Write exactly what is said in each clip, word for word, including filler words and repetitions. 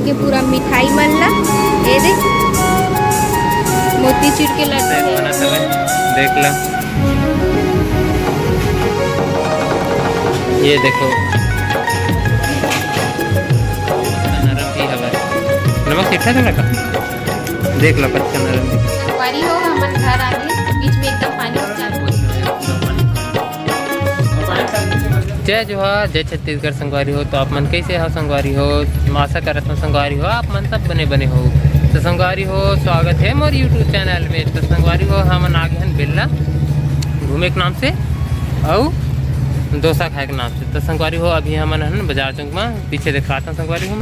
के पूरा मिठाई मन ला, ये दे, मोतीचूर के लड्डू हे। बना सब है, देख लो। ये देखो, नरम भी हवा है। नमक ठीक ठाक है ना? देख लो, कच्चा नरम भी। संगवारी हो, हमन घर आ गए, बीच में एकदम पानी चालू। जय जोहार, जय छत्तीसगढ़ संगवारी हो। तो आप मन कैसे हो संगवारी हो? आशा करत हूँ संगवारी हो, आप मन सब बने बने हो। तो संगवारी हो, स्वागत है मोर YouTube चैनल में। तो संगवारी हो, हमन आ गए हन बेल्ला घूमे के नाम से, अउ डोसा खाए के नाम से। तो संगवारी हो, अभी हमन हन बाजार चौक में, पीछे दिखाता हूँ संगवारी हो।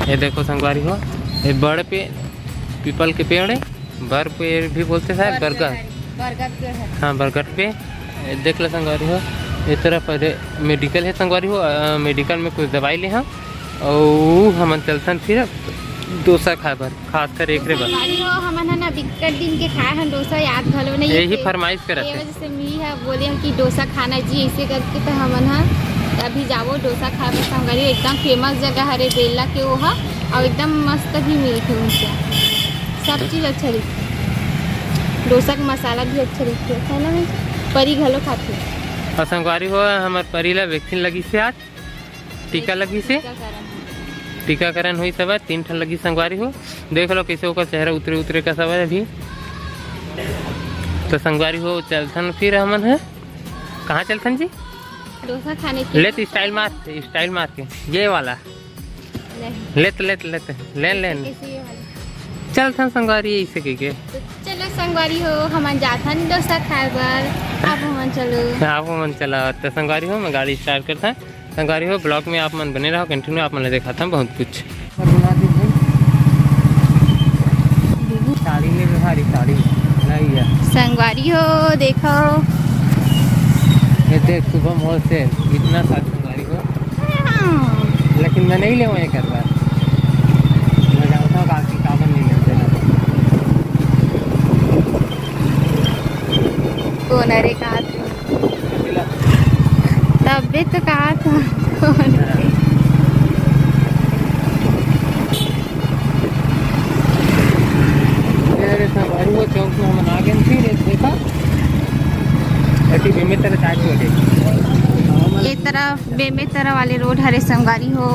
ये देखो संगवारी हो, ये बड़ पे पीपल के पेड़ है, बर पेड़ भी बोलते शायद, बरगद। बरगद पेड़ है। हाँ, बरगद पे। ए, देख लो संगवारी हो, ए तरफ मेडिकल है संगवारी हो। अ, मेडिकल में कुछ दवाई ले हम, अउ हमन चलथन फिर डोसा खाए बर, खासकर एकरे बर। संगवारी हो, हमन ह ना बिकट दिन के खाए हन डोसा, याद घलो नहीं यही हे। फरमाइश करत ये हे। वजह से मी ह बोले हन कि डोसा खाना जी, ऐसे करके तो हमन ह अभी जाबो डोसा खाए बर संगवारी। एकदम फेमस जगह हरे बेल्ला के वो ह, अउ एकदम मस्त भी मिलथे उनका। सब चीज अच्छा रहिथे, डोसा के मसाला भी अच्छा रहिथे, है ना? परी घलो खाथे। अउ संगवारी हो, हमर परी ला वैक्सीन लगिस हे आज, टीका लगिस हे। टीकाकरण। टीकाकरण होइस हवय, तीन ठन लगिस संगवारी हो। देख लो कैसे ओकर चेहरा उतरे उतरे कस हवय अभी। तो संगवारी हो, चलथन फिर हमन ह। कहाँ चलथन जी? डोसा खाने के। ले तो स्टाइल मार, स्टाइल मार के, ये वाला। नहीं। लेत, लेत, लेत, लेन, लेन। कैसे ये वाला? चलथन संगवारी, ऐसे कह के। तो चलो संगवारी हो, हमन जाथन डोसा खाए बर। आप हमन चलो। आप हमन चला। तो संगवारी हो, मैं गाड़ी स्टार्ट करता। संगवारी हो, ब्लॉग में आप मन बने रहो, कंटिन्यू आप मन ले दिखाता हूँ बहुत कुछ। साड़ी ले भारी साड़ी नहीं है। संगवारी हो, देखो। ये देख, शुभम होलसेल, इतना सारा संगवारी हो। हाँ। लेकिन मैं नहीं लेवा एक बार। मैं जानता हूँ काकी काबर नहीं लेते ना। कौन अरे कहा तू? तबे तो कहा था। कौन अरे? अरे संगवारी हो, चौक में हमन आ गए फिर एक देखा। अति बेमेतरा चाय छोड़े। ये तरफ बेमेतरा वाले रोड हरे संगवारी हो,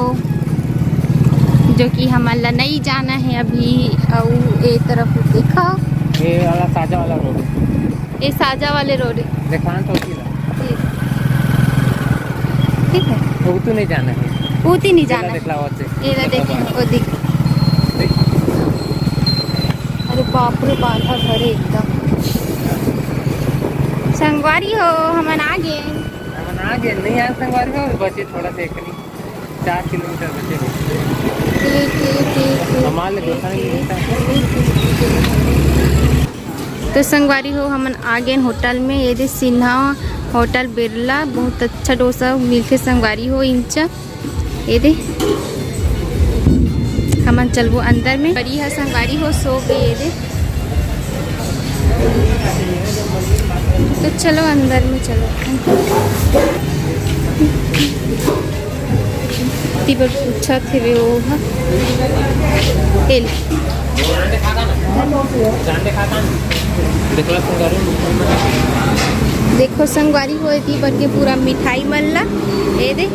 जो कि हमन ला नहीं जाना है अभी। अउ ए तरफ देखा, ये वाला साजा वाला रोड है। ये साजा वाले रोड है। देखान तो उसी ला। ठीक है। वो तो नहीं जाना है। वो तो नहीं जाना है। देख ला, वो देख। ये ला देख, वो देख। देख। अरे बाप रे, बांधा घर है एकदम। संगवारी हो, हमन आ गए। हमन आ गए, नहीं आए संगवारी हो, बचे थोड़ा सा, एक नहीं, चार किलोमीटर बचे। ठीक, ठीक, ठीक, ठीक, हमारे ठीक, गोसाई ठीक, मिलता है। ठीक, ठीक, ठीक। तो संगवारी हो, हमन आ गए होटल में। ये दे सिन्हा होटल बिरला, बहुत अच्छा डोसा मिलथे संगवारी हो। इंचा ये दे, हमन चलबो अंदर में। परी ह संगवारी हो सो गए, ये दे। तो चलो अंदर में चलो। ती बर पूछत हेवे ओ ह। ए ले। देखो संगवारी हो, एती बर के पूरा मिठाई मन ला, ए दे,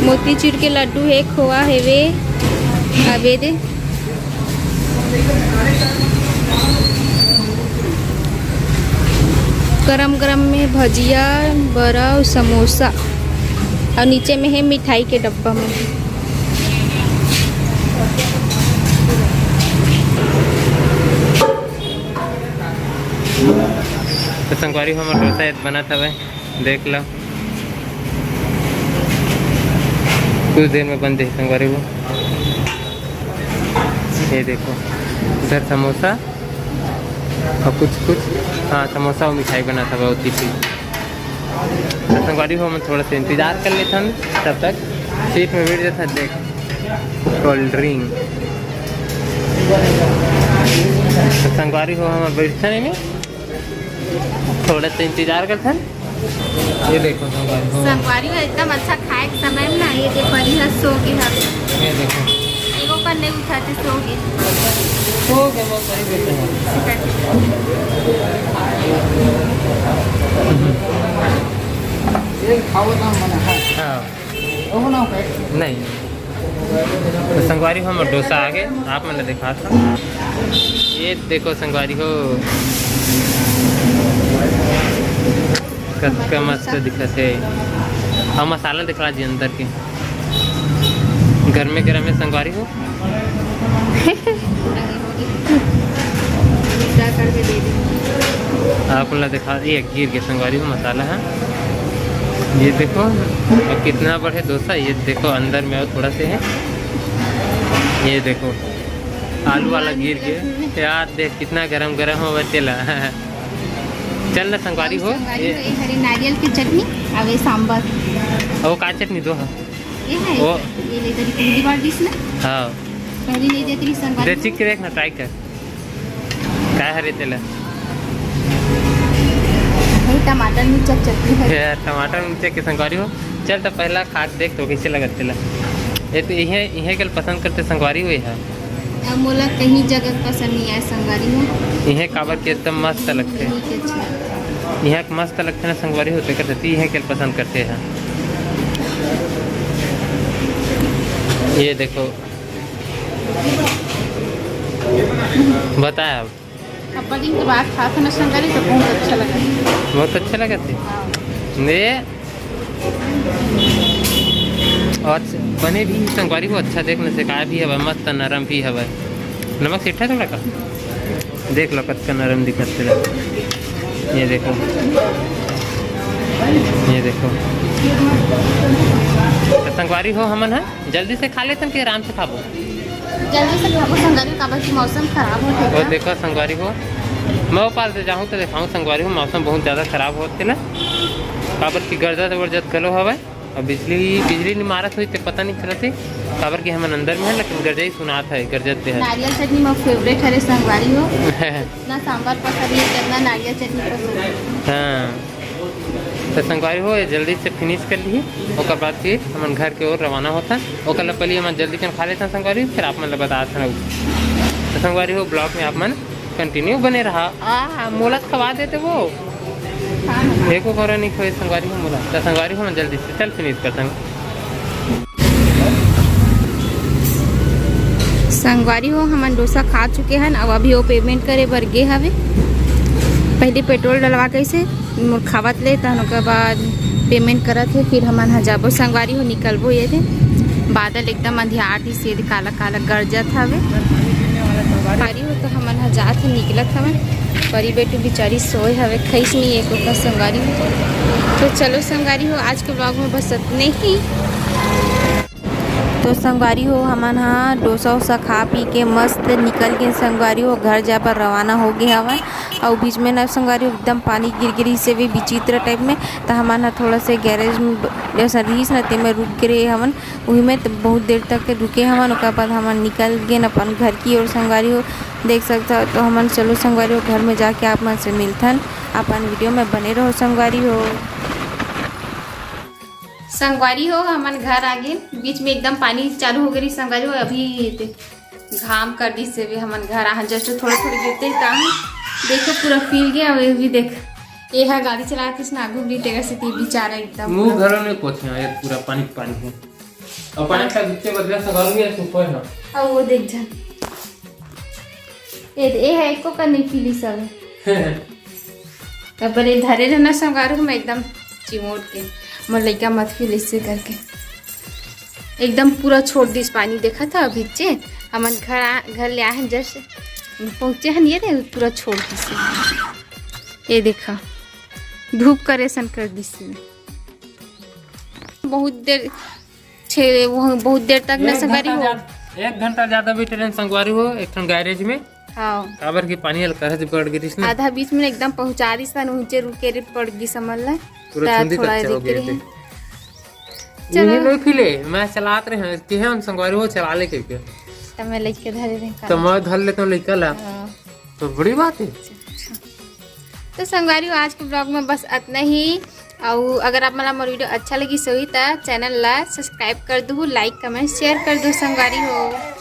मोतीचूर के लड्डू हे, खोआ हेवे, अब ए दे, गरम गरम में भजिया, बरा अउ समोसा, अउ नीचे में हे मिठाई के डब्बा मन। तो संगवारी, हमर डोसा एत बनत हवय, देख लो, कुछ देर में बन जाही संगवारी हो। ये देखो, इधर समोसा और कुछ कुछ, हाँ, समोसा और मिठाई बनत हवय, ओती चीज। तो संगवारी हो, हमन थोड़ा सा इंतजार कर लेथन, तब तक सीट में बैठ जाथन। देख, कोल्ड ड्रिंक। तो संगवारी हो, हमन बैठथन एमे, थोड़ा सा इंतजार करथन। ये देखो संगवारी हो। संगवारी हो, एकदम अच्छा खाए के समय में ना, ये दे परी ह सो के ह। ये देखो, खाते सो गए। सो गए, मैं सही देते हैं। ये खाओ ना, मना है। हाँ। ओहो ना होय। नहीं। तो संगवारी हो, हमर डोसा आगे, आप मन ला दिखात हँव। ये देखो संगवारी हो, कतका मस्त दिखत हे। अउ मसाला दिखला जी अंदर के, गरमे गरमे संगवारी हो। आप मन ला दिखा, ये गिर के संगवारी हो मसाला हे। ये देखो, अउ कितना बड़े डोसा, ये देखो अंदर में अउ थोड़ा से हे। ये देखो, आलू वाला गिर के, यार देख कितना गरम गरम होवत हे तेला। चल ना संगवारी हो। संगवारी हो, ये हरे नारियल के चटनी, अउ ये सांबर। अउ वो का चटनी दो हा? ये है, वो ये ले तेरी पहली बार डिश ना? हाँ। पहली ले जाती संगवारी दे हो। चीख के देख ना, ट्राई कर। का हरे तेला? भाई, टमाटर मिर्चा चटनी है। ये टमाटर मिर्चा के संगवारी हो। चल तो पहला खा के देख तो कैसे लगत तेला। ये तो इहे, इहे के पसंद करथे संगवारी हो, ये हा। अब मोला कहीं जगह पसंद नहीं आए संगवारी हो। इहे काबर के एकदम मस्त लगथे। यही के अच्छा। इहे के मस्त लगथे ना संगवारी हो, तेकर सेती इहे के पसंद करथे हा। ये देखो, बताया अब। अब बड़ी के बाद खात हन संगवारी तो बहुत अच्छा लगा। बहुत अच्छा लगा थे। हाँ। ने और बने भी संगवारी हो, अच्छा देखने से का भी हवा, मस्त नरम भी हवा। नमक सेठा थोड़ा का, देख लो कतका नरम दिखत हे। ये देखो, ये देखो। तो संगवारी हो, हमन ह जल्दी से खा लेथन कि आराम से खाबो? जल्दी से खाबो संगवारी, काबर कि मौसम खराब होत हे। देखो संगवारी हो, मैं ओ पार से जाहूँ तो देखाहूँ संगवारी हो, मौसम बहुत ज्यादा खराब होत हे ना, काबर कि गरजत बरजत घलो हवय। अब बिजली, बिजली नइ मारत होही ते पता नइ चलत हे, काबर कि हमन अंदर में हन, लेकिन गरजई सुनात हे, गरजत हे। नारियल चटनी मोर favourite हरे संगवारी हो। जितना सांभर पसंद हे, जितना नारियल चटनी पसंद हे। हाँ, तो संगवारी हो, ये जल्दी से finish कर लिही, ओकर बाद फिर हमन घर के ओर रवाना होथन। ओकर ला पहले हमन जल्दी कन खा लेथन संगवारी, फिर आप मन ला बताथन। तो संगवारी हो, vlog में आप मन continue बने रहा। आ, मोला तो खवा देते वो। एको करो नहीं खोए संगवारी हो मोला। तो संगवारी हो, हमन जल्दी से चल finish करथन। संगवारी हो, हमन डोसा खा चुके हन, अब अभी वो payment करे बर गे हवे। पहले petrol डलवा के से मोर खावत ले, तहन ओकर बाद payment करत हे, फिर हमन ह जाबो संगवारी हो, निकलबो। ये दे बादल एकदम अंधियार दिस, ये दे काला काला गरजत हवे। संगवारी हो, तो हमन ह जात हे, निकलत हवन। परी बेटू बिचारी सोए हवे, खइस नहीं एको का संगवारी हो। तो चलो संगवारी हो, आज के vlog में बस इतने ही। तो संगवारी हो, हमन ह डोसा वोसा खा पी के मस्त निकल गे संगवारी हो, घर जाए बर रवाना हो गे हवन। अउ बीच में ना संगवारी हो, एकदम पानी गिर गिरी से भी विचित्र type में, त हमन ह थोड़ा से garage में ब-, जैसा रहिस ना, तेमे रुक गे रहे हवन। उही में त बहुत देर तक रुके हवन, ओकर बाद हमन निकल गेन अपन घर की ओर संगवारी हो। देख सकत हो, तो हमन चलो संगवारी हो, घर में जाके आप मन से मिलथन, अपन video में बने रहो संगवारी हो। संगवारी हो, हमन घर आ गेन। बीच में एकदम पानी चालू हो गे रहिस संगवारी हो, अभी ते घाम कर दिस हे, हमन घर आहन। Just थोड़ा थोड़ा गिरते ही ताहन, देखो पूरा फील गे। अउ ये भी देख, ये हा गाड़ी चलात हे ना, आगू भी तेरा से ते बेचारा एकदम मुंह पूरा। घरों में कुछ ना, ये पूरा पानी पानी है। और पानी का नीचे बदला संगवारी हो, ये ऊपर है। अउ वो देख जा, ये, ये है, एको का नहीं फीलिस हवे। तब बड़े धरे रहना संगवारी हो, मैं एकदम चिमोट के, मोर लइका मत फील ऐसे करके। एकदम पूरा छोड़ दिस पानी, देखा था अभी चे, हमन घर आ, घर ले आए हैं, just पहुँचे हैं, ये दे पूरा छोड़ दिस। ये देखा, धूप करे सन कर दिस। बहुत देर छे, वो बहुत देर तक ना एक संगवारी घंटा हो। ज्यादा, एक घंटा ज्यादा बैठे रहन संगवारी हो एक ठन garage में। हाँ। काबर के पानी हल्का से पड़ गिरिस ना। आधा बीच में एकदम पहुंचा दिस, तहन उहिंचे रुके रे पड़ गिस हमन ला। पूरा त चुंदी थोड़ा कच्चा हो रुके गया रहे। थे। चलो। इन्हें नहीं खिले, मैं चलात रहे हैं, कि हम संगवारी हो चला ले के। त मैं लेके धरे रहे तो मैं धर लेता हूँ लइका ला। हाँ। तो बड़ी बात है। तो संगवारी हो, आज के vlog में बस इतना ही। अउ अगर आप मन ला मोर video अच्छा लगिस होही, त channel ला subscribe कर दू, like, comment, share कर दू संगवारी हो।